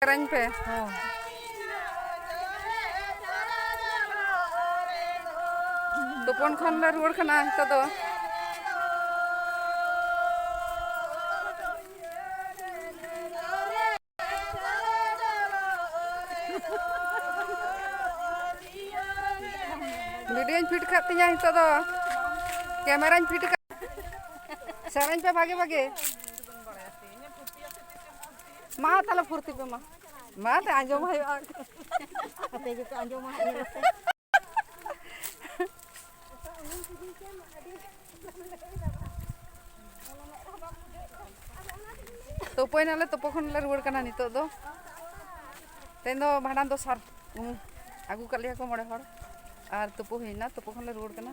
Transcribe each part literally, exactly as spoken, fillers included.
ᱥᱮᱨᱮᱧ ᱯᱮ᱾ ᱛᱩᱯᱩᱱ ᱠᱷᱚᱱ ᱞᱮ ᱨᱩᱣᱟᱹᱲ ᱠᱟᱱᱟ ᱱᱤᱛᱚᱜ ᱫᱚ᱾ ᱵᱷᱤᱰᱤᱭᱳᱧ ᱯᱷᱤᱴ ᱠᱟᱜ ᱛᱤᱧᱟᱹ ᱱᱤᱛᱚᱜ ᱫᱚ᱾ ᱠᱮᱢᱮᱨᱟᱧ ᱯᱷᱤᱴ ᱠᱟᱜ᱾ ᱥᱮᱨᱮᱧ ᱯᱮ ᱵᱷᱟᱜᱮ ᱵᱷᱟᱜᱮ᱾ ᱢᱟ ᱛᱟᱦᱞᱮ ᱯᱷᱩᱨᱛᱤ ᱯᱮ ᱢᱟ᱾ ᱢᱟ ᱛᱮ ᱟᱸᱡᱚᱢ ᱦᱩᱭᱩᱜᱼᱟ᱾ ᱟᱯᱮ ᱜᱮᱯᱮ ᱟᱸᱡᱚᱢᱟ ᱦᱟᱸᱜ, ᱧᱮᱞ ᱯᱮ᱾ ᱛᱩᱯᱩᱭᱱᱟᱞᱮ, ᱛᱩᱯᱩ ᱠᱷᱚᱱ ᱞᱮ ᱨᱩᱣᱟᱹᱲ ᱠᱟᱱᱟ ᱱᱤᱛᱚᱜ ᱫᱚ᱾ ᱛᱮᱦᱮᱧ ᱫᱚ ᱵᱷᱟᱸᱰᱟᱱ ᱫᱚᱥᱟᱨ᱾ ᱩᱢ ᱟᱹᱜᱩ ᱠᱟᱜ ᱞᱮᱭᱟ ᱠᱚ ᱢᱚᱬᱮ ᱦᱚᱲ᱾ ᱟᱨ ᱛᱩᱯᱩ ᱦᱩᱭᱱᱟ, ᱛᱩᱯᱩ ᱠᱷᱚᱱ ᱞᱮ ᱨᱩᱣᱟᱹᱲ ᱠᱟᱱᱟ᱾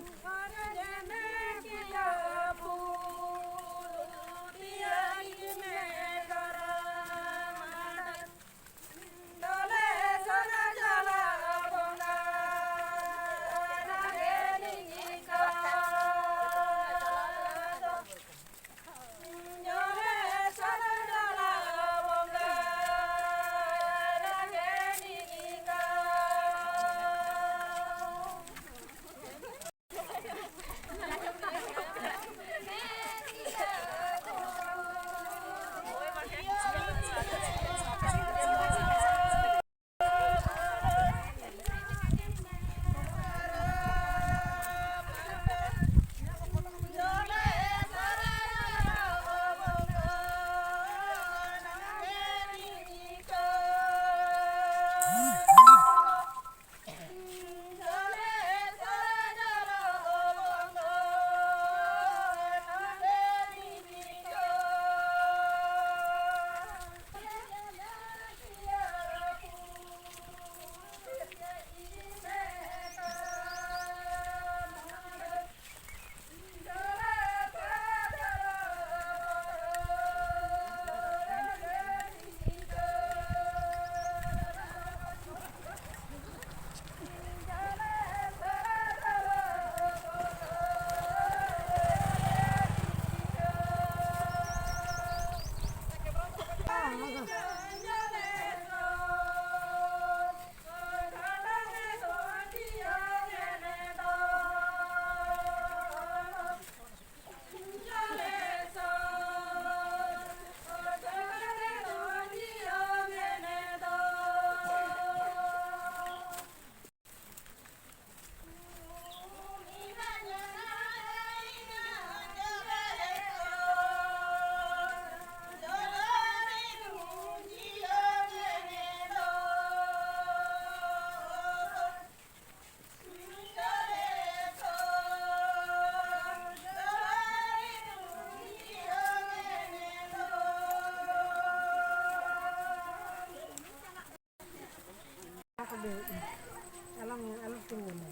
ᱟᱞᱚᱢ, ᱟᱞᱚᱢ ᱛᱤᱸᱜᱩᱱᱟ᱾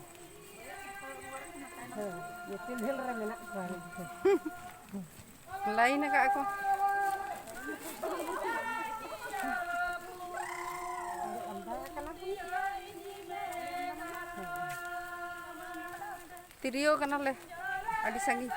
ᱦᱮᱸ, ᱛᱤᱱ ᱡᱷᱟᱹᱞ ᱨᱮ ᱢᱮᱱᱟᱜ ᱠᱚᱣᱟ᱾ ᱞᱟᱭᱤᱱ ᱟᱠᱟᱫ ᱠᱚ᱾ ᱛᱤᱨᱭᱳ ᱠᱟᱱᱟᱞᱮ ᱟᱹᱰᱤ ᱥᱟᱺᱜᱤᱧ᱾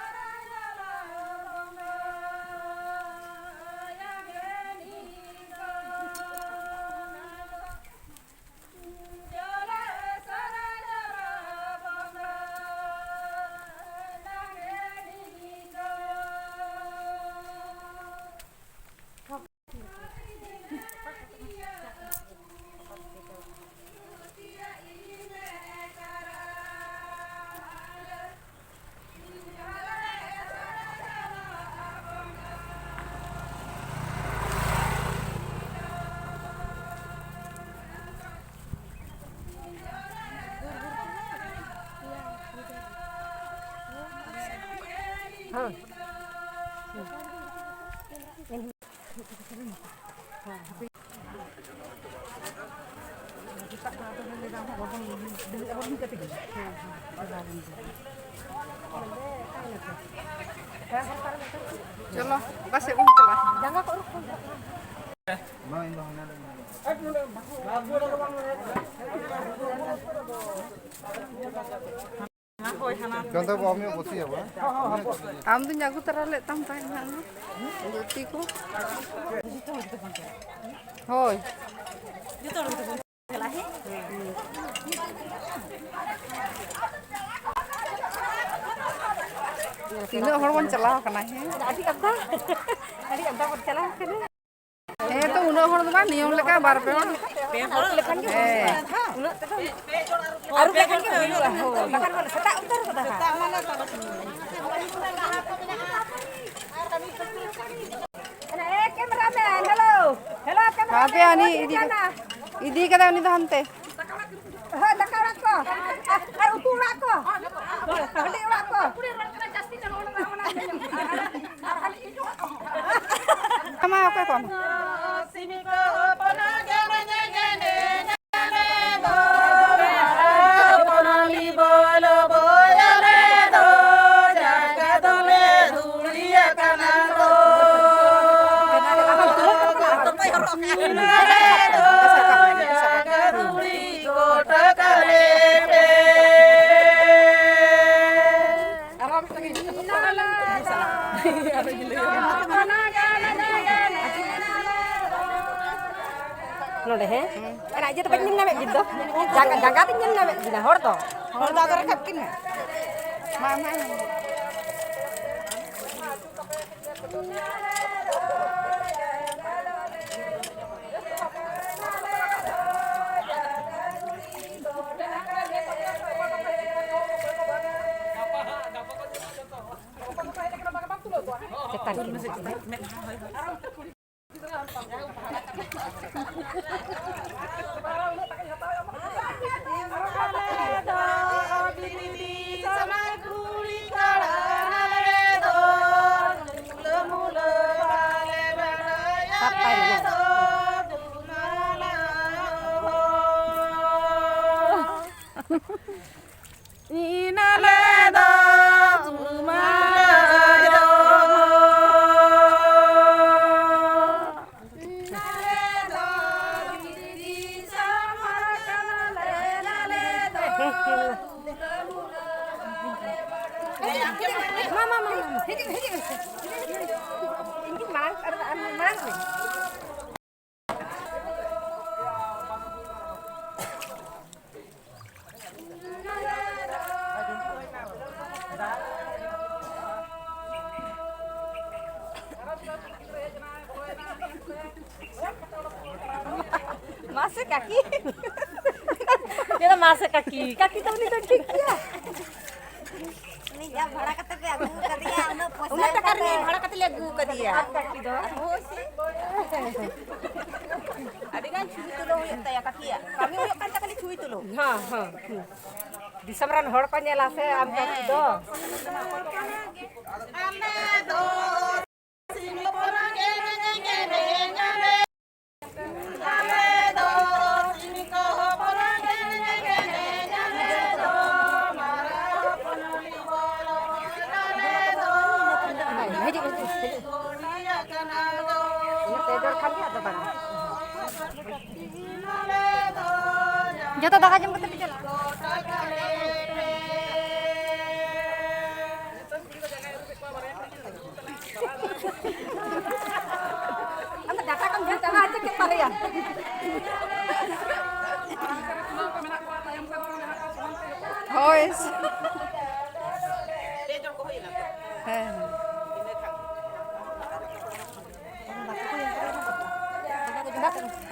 ᱪᱚᱞᱚ, ᱚᱠᱟ ᱥᱮᱫ ᱵᱚᱱ ᱪᱟᱞᱟᱜᱼᱟ? ᱪᱚᱱᱫᱨᱚ ᱵᱟᱵᱩ, ᱟᱢ ᱧᱚᱜ ᱵᱚᱛᱤᱭᱟ ᱵᱚᱞᱮ᱾ ᱟᱢ ᱫᱩᱧ ᱟᱹᱜᱩ ᱛᱚᱨᱟ ᱞᱮᱫ ᱛᱟᱢ ᱛᱟᱦᱮᱸᱫ ᱦᱟᱸᱜ, ᱫᱷᱩᱛᱤ ᱠᱚ᱾ ᱦᱳᱭ᱾ ᱛᱤᱱᱟᱹᱜ ᱦᱚᱲ ᱵᱚᱱ ᱪᱟᱞᱟᱣ ᱠᱟᱱᱟ, ᱦᱮᱸ? ᱟᱹᱰᱤ ᱟᱢᱫᱟ, ᱟᱹᱰᱤ ᱟᱢᱫᱟ ᱵᱚᱱ ᱪᱟᱞᱟᱣ ᱠᱟᱱᱟ᱾ ᱦᱮᱸ, ᱛᱚ, ᱩᱱᱟᱹᱜ ᱦᱚᱲ ᱫᱚ ᱵᱟᱝ, ᱱᱤᱭᱚᱢ ᱞᱮᱠᱟ ᱵᱟᱨ ᱯᱮ ᱦᱚᱲ᱾ ᱯᱮ ᱦᱚᱲ ᱞᱮᱠᱷᱟᱱ ᱜᱮ ᱦᱩᱭᱩᱜᱼᱟ᱾ ᱦᱮᱸ᱾ ᱩᱱᱟᱹᱜ ᱛᱮᱫᱚ ᱟᱹᱨᱩᱵ ᱞᱮᱠᱷᱟᱱ ᱜᱮ ᱦᱩᱭᱩᱜᱼᱟ᱾ ᱦᱳᱭ, ᱵᱟᱠᱷᱟᱱ ᱵᱚᱱ ᱥᱮᱛᱟᱜ ᱩᱛᱟᱹᱨ ᱠᱟᱫᱟ ᱦᱟᱸᱜ᱾ ᱮ, camera man, hello. Hello, camera man, ᱦᱟᱯᱮ, ᱟᱹᱱᱤ ᱵᱚᱞ ᱤᱫᱤ ᱠᱟᱱᱟ᱾ ᱤᱫᱤ ᱠᱟᱫᱟ ᱩᱱᱤ ᱫᱚ ᱦᱟᱱᱛᱮ᱾ ᱦᱳᱭ, ᱫᱟᱠᱟ ᱚᱲᱟᱜ ᱠᱚ᱾ ᱟᱨ ᱩᱛᱩ ᱚᱲᱟᱜ ᱠᱚ᱾ ᱦᱟᱺᱰᱤ ᱚᱲᱟᱜ ᱠᱚ᱾ ᱟᱢᱟ ᱚᱠᱚᱭ ᱠᱚ? ᱥᱤᱢ ᱠᱚ ᱦᱚᱯᱚᱱ ᱜᱮ ᱢᱮᱱᱮ ᱜᱮ ᱢᱮᱱᱮ᱾ ᱱᱚᱰᱮ, ᱦᱮᱸ? ᱟᱨ ᱟᱡ ᱫᱚ ᱵᱟᱹᱧ ᱧᱮᱞ ᱧᱟᱢᱮᱫ ᱵᱤᱱ ᱫᱚ᱾ ᱡᱟᱸᱜᱟ, ᱡᱟᱸᱜᱟ ᱵᱤᱱ ᱧᱮᱞ ᱧᱟᱢᱮᱫ ᱵᱤᱱᱟ, ᱦᱚᱲ ᱫᱚ᱾ ᱦᱚᱲ ᱫᱚ ᱟᱫᱚ ᱨᱟᱠᱟᱵ ᱠᱤᱱᱟ᱾ ᱢᱟ, ᱢᱟ, ᱢᱟ᱾ ᱪᱮᱛᱟᱱ ᱨᱮ᱾ ᱤᱱᱟᱹ ᱞᱮ ᱫᱚ ᱩᱢᱟᱹᱨ ᱫᱚ᱾ ᱢᱟ, ᱢᱟ, ᱢᱟ, ᱢᱟ, ᱦᱤᱡᱩᱜ, ᱦᱤᱡᱩᱜ ᱢᱮᱥᱮ᱾ ᱤᱧ ᱜᱤᱧ ᱢᱟᱲᱟᱝ, ᱟᱨ ᱟᱢ ᱢᱟᱲᱟᱝ ᱢᱮ᱾ ᱢᱟᱥᱮ ᱠᱟᱠᱤ᱾ ᱪᱮᱫ ᱢᱟᱥᱮ ᱠᱟᱠᱤ? ᱠᱟᱠᱤ ᱛᱚ ᱩᱱᱤ ᱫᱚ ᱴᱷᱤᱠ ᱜᱮᱭᱟ᱾ ᱩᱱᱤ ᱡᱟ ᱵᱷᱟᱲᱟ ᱠᱟᱛᱮ ᱯᱮ ᱟᱹᱜᱩ ᱠᱟᱫᱮᱭᱟ, ᱩᱱᱟᱹᱜ ᱯᱚᱭᱥᱟ ᱩᱱᱟᱹᱜ ᱴᱟᱠᱟ ᱮᱢ ᱠᱟᱛᱮ᱾ ᱨᱤᱱᱤᱡ ᱵᱷᱟᱲᱟ ᱠᱟᱛᱮ ᱞᱮ ᱟᱹᱜᱩ ᱠᱟᱫᱮᱭᱟ᱾ ᱟᱨ ᱠᱟᱹᱴᱤᱡ ᱫᱚ᱾ ᱦᱳᱭ ᱥᱮ᱾ ᱟᱹᱰᱤ ᱜᱟᱱ ᱪᱷᱚᱵᱤ ᱛᱩᱞᱟᱹᱣ ᱦᱩᱭᱩᱜ ᱛᱟᱭᱟ ᱠᱟᱹᱠᱤᱭᱟᱜ᱾ ᱠᱟᱹᱢᱤ ᱦᱩᱭᱩᱜ ᱠᱟᱱ ᱛᱟᱠᱚ ᱪᱷᱚᱵᱤ ᱛᱩᱞᱟᱹᱣ᱾ ᱦᱮᱸ, ᱦᱮᱸ, ᱦᱮᱸ᱾ ᱫᱤᱥᱚᱢ ᱨᱮᱱ ᱦᱚᱲ ᱠᱚ ᱧᱮᱞᱟ ᱥᱮ ᱟᱢ ᱠᱟᱹᱴᱤᱡ ᱫᱚ᱾ ᱟᱞᱮ ᱫᱚ ᱡᱚᱛᱚ ᱫᱟᱠᱟ ᱡᱚᱢ ᱠᱟᱛᱮ ᱯᱮ ᱪᱟᱞᱟᱜᱼᱟ᱾ ᱟᱢ ᱫᱚ ᱰᱟᱴᱟ ᱪᱟᱞᱟᱣ ᱦᱚᱪᱚ ᱠᱮᱫ ᱛᱟᱞᱮᱭᱟ᱾ ᱦᱳᱭ᱾ ᱦᱮᱸ᱾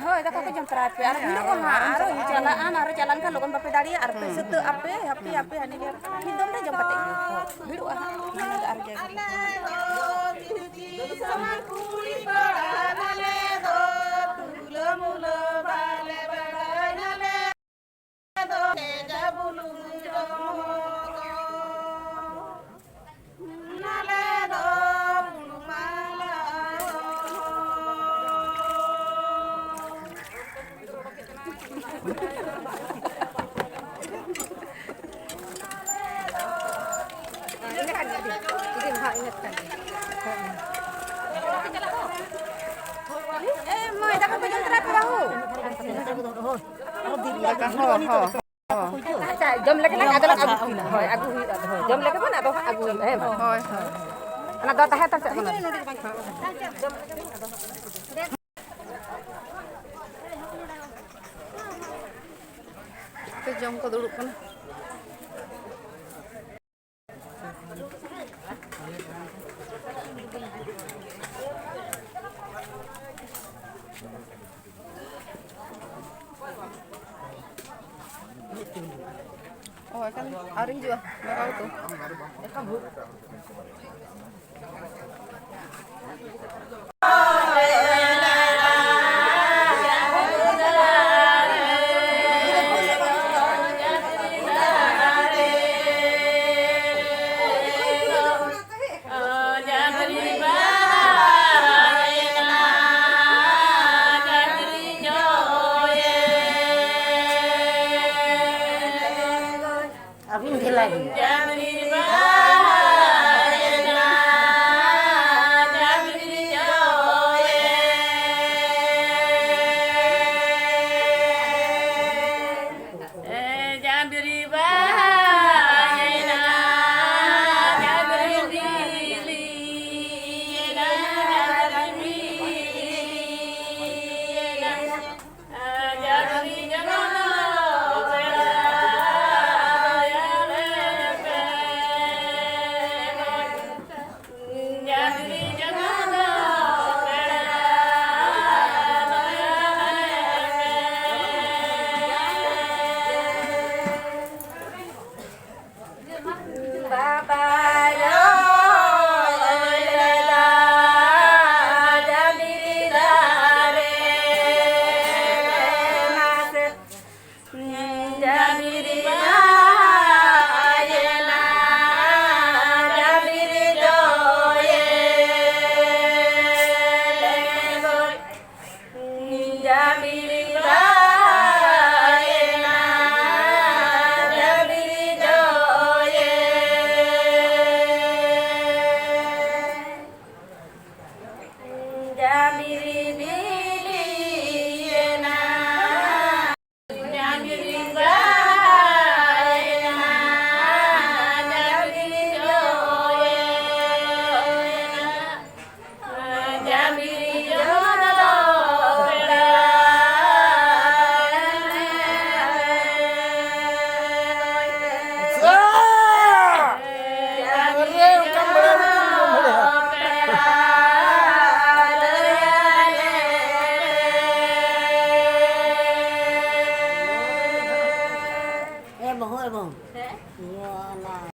ᱦᱳᱭ, ᱫᱟᱠᱟ ᱠᱚ ᱡᱚᱢ ᱛᱚᱨᱟᱭ ᱯᱮ᱾ ᱟᱨ ᱦᱩᱭᱩᱜᱼᱟ ᱦᱟᱸᱜ, ᱟᱨᱚ ᱪᱟᱞᱟᱜ ᱟᱢ, ᱟᱨᱚ ᱪᱟᱞᱟᱣ ᱞᱮᱱᱠᱷᱟᱱ ᱞᱚᱜᱚᱱ ᱵᱟᱯᱮ ᱫᱟᱲᱮᱭᱟᱜᱼᱟ, ᱟᱨ ᱯᱮ ᱥᱟᱹᱛᱟᱹᱜ ᱟᱯᱮ, ᱦᱟᱯᱮ, ᱦᱟᱯᱮ, ᱦᱟᱹᱱᱤ ᱜᱮ ᱢᱤᱫ ᱫᱚᱢ ᱨᱮ ᱡᱚᱢ ᱠᱟᱛᱮ ᱜᱮ ᱵᱷᱤᱲᱚᱜᱼᱟ ᱦᱟᱸᱜ, ᱦᱟᱱᱟ ᱜᱮ ᱟᱨ ᱡᱟᱭᱜᱟ ᱨᱮ᱾ ᱮ ᱢᱟᱹᱭ, ᱫᱟᱠᱟ ᱠᱚ ᱡᱚᱢ ᱛᱚᱨᱟᱭ ᱯᱮ ᱵᱟᱹᱦᱩ᱾ ᱫᱟᱠᱟ, ᱦᱚᱸ, ᱦᱚᱸ᱾ ᱟᱪᱪᱷᱟ, ᱡᱚᱢ ᱞᱮᱜᱮ ᱵᱚᱱ, ᱟᱫᱚ ᱞᱟᱝ ᱟᱹᱜᱩ ᱠᱤᱱᱟ᱾ ᱦᱳᱭ, ᱟᱹᱜᱩ ᱦᱩᱭᱩᱜᱼᱟ, ᱟᱫᱚ ᱦᱳᱭ, ᱡᱚᱢ ᱞᱮᱜᱮ ᱵᱚᱱ, ᱟᱫᱚ ᱦᱟᱸᱜ ᱟᱹᱜᱩ ᱦᱩᱭᱩᱜᱼᱟ, ᱦᱮᱸ ᱵᱟᱝ? ᱦᱳᱭ, ᱦᱳᱭ᱾ ᱚᱱᱟ ᱫᱚ ᱛᱟᱦᱮᱸ ᱦᱟᱛᱟᱲ ᱠᱟᱜ ᱠᱟᱱᱟ᱾ ᱛᱚ, ᱡᱚᱢ ᱠᱚ ᱫᱩᱲᱩᱵ ᱠᱟᱱᱟ᱾ ᱚ, ᱮᱠᱷᱟᱱ ᱟᱹᱣᱨᱤ ᱦᱤᱡᱩᱜᱼᱟ ᱫᱟᱠᱟ ᱩᱛᱩ᱾ ᱟᱹᱵᱤᱱ ᱜᱮ ᱞᱟᱹᱭ ᱵᱤᱱ᱾ ᱨᱮ